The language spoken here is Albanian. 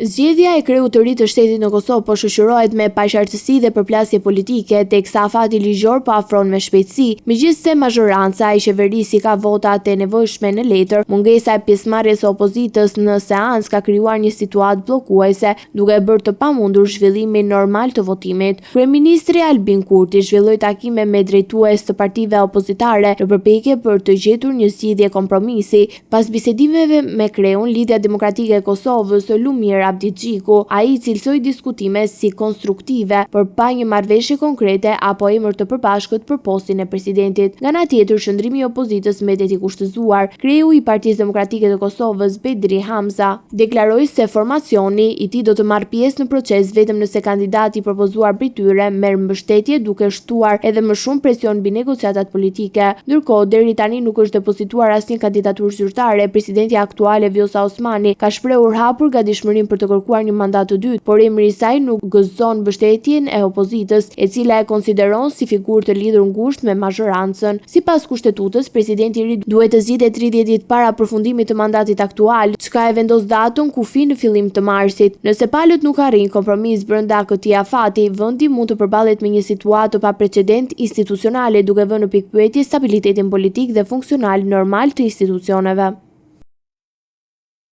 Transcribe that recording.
Zgjedhja e kreut të ri të shtetit në Kosovë po shoqërohet me paqartësi dhe përplasje politike, teksa afati ligjor po afron me shpejtësi. Megjithëse mazhoranca e qeverisë i ka votat e nevojshme në letër, mungesa e pjesëmarrjes së opozitës në seancë ka krijuar një situatë bllokuese, duke e bërë të pamundur zhvillimin normal të votimit. Kryeministri Albin Kurti zhvilloi takime me drejtues të partive opozitare në përpjekje për të gjetur një zgjidhje kompromisi. Pas bisedimeve me kreun Lidhja Demokratike e Kosovës, Lumir Abdixhiku, ai i cilësoi diskutimet si konstruktive, por pa një marrëveshje konkrete apo emër të përbashkët për postin e presidentit. Nga ana tjetër, qëndrimi i opozitës mbetet i kushtëzuar. Kreu i Partisë Demokratike të Kosovës, Bedri Hamza, deklaroi se formacioni i tij do të marrë pjesë në proces vetëm nëse kandidati i propozuar prej tyre merr mbështetje duke shtuar edhe më shumë presion mbi negociatat politike. Ndërkohë, deri tani nuk është depozituar asnjë kandidaturë zyrtare, presidentja aktuale Vjosa Osmani ka shprehur hapur gatishmërinë për të kërkuar një mandat të dytë, por emri i saj nuk gëzon mbështetjen e opozitës, e cila e konsideron si figurë të lidhur ngushtë me mazhorancën. Sipas Kushtetutës, presidenti i ri duhet të zgjidhet 30 ditë para përfundimit të mandatit aktual, çka e vendos datën kufi në fillim të marsit. Nëse palët nuk arrijnë kompromis brenda këtij afati, vendi mund të përballet me një situatë të paprecedentë institucionale, duke vënë në pikëpyetje stabilitetin politik dhe funksional normal të institucioneve.